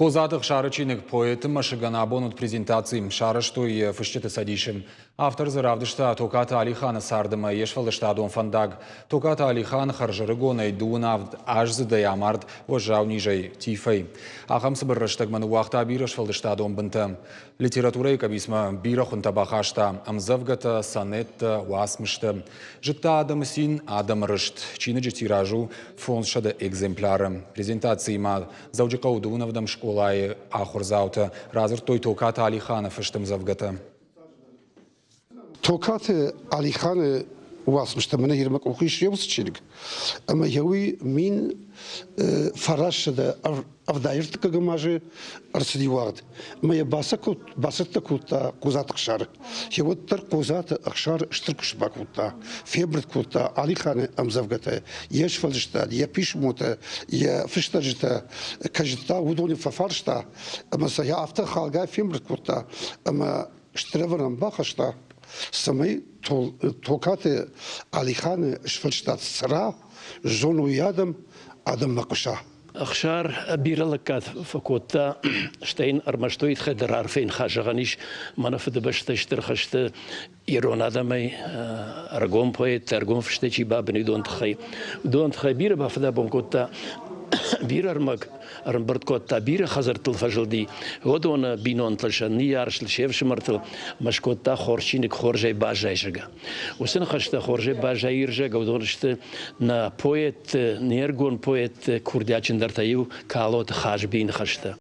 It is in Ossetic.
Козаты Ӕхсары чиныг «Поэты мӕсыгӕн» абон уыд презентаци, сарӕзтой йӕ Фысджыты цӕдисы. Автор дзы равдыста Токаты Алиханы цард ӕмӕ йе сфӕлдыстадон фӕндаг. Токаты Алихан хӕрзӕрыгонӕй 17 аздзыдӕй амард уӕззау низӕй, тифӕй. Ахӕм цыбыр рӕстӕгмӕ ныууагъта бирӕ сфӕлдыстадон бынтӕ. Литературӕйы къӕбицмӕ бирӕ хуынтӕ бахаста ӕмдзӕвгӕтӕ, сонеттӕ, уацмыстӕ. Зыдта адӕмы цин, адӕмы рыст. Чиныджы тираж у 500 экземпляры. Презентацийы ма Дзӕуджыхъӕуы дыууын ӕвдӕм скъолайы ахуырдзаутӕ радзырдтой Токаты Алиханы фыст ӕмдзӕвгӕтӕ. Токаты Алиханы уацмыстӕ мӕнӕ Ирмӕ къухы ис уыцы чиныг, ӕмӕ йӕ уый 1973 азы ӕрцыди уагъд. Ӕмӕ йӕ бацӕттӕ кодта Хъодзаты Ӕхсар. Йе уӕддӕр Хъодзаты Ӕхсар стыр куыст бакодта, фембырд кодта Алиханы ӕмдзӕвгӕтӕ, йе сфӕлдыстад, йӕ писмотӕ, йӕ фыстӕджытӕ кӕй зыдта, уыдоны фӕфарста ӕмӕ сӕ афтӕ халгай фембырд кодта ӕмӕ стыр ӕвӕрӕн бахаста, цӕмӕй Токаты Алиханы сфӕлдыстад цӕра, зоной адӕм, адӕммӕ хъуыса. Ӕхсар бирӕ лӕггад фӕкодта, стӕй йын ӕрмӕст уый тыххӕй дӕр арфӕйы ныхас зӕгъӕн ис, мӕнӕ Фыдыбӕстӕ Стыр хӕсты ирон адӕмӕй ӕргом поэттӕ, ӕргом фыстӕй чи бабын, уыдон тыххӕй. Уыдон тыххӕй бирӕ бафыдӕбон кодта, бирӕ ӕрмӕг ӕрӕмбырд кодта, бирӕ хӕдзӕрттыл фӕзылди, уыдоны бинонтыл, сӕ ныййарджытыл, се фсымӕртыл ӕмӕ скодта хорз чиныг хорзӕй баззайзӕгӕ. Уыцы ныхӕстӕ хорзӕй баззайирзӕгӕ уыдон сты нӕ поэтты, не ргон поэтты курдиатджындӕртӕй иу Калоты Хазбийы ныхӕстӕ.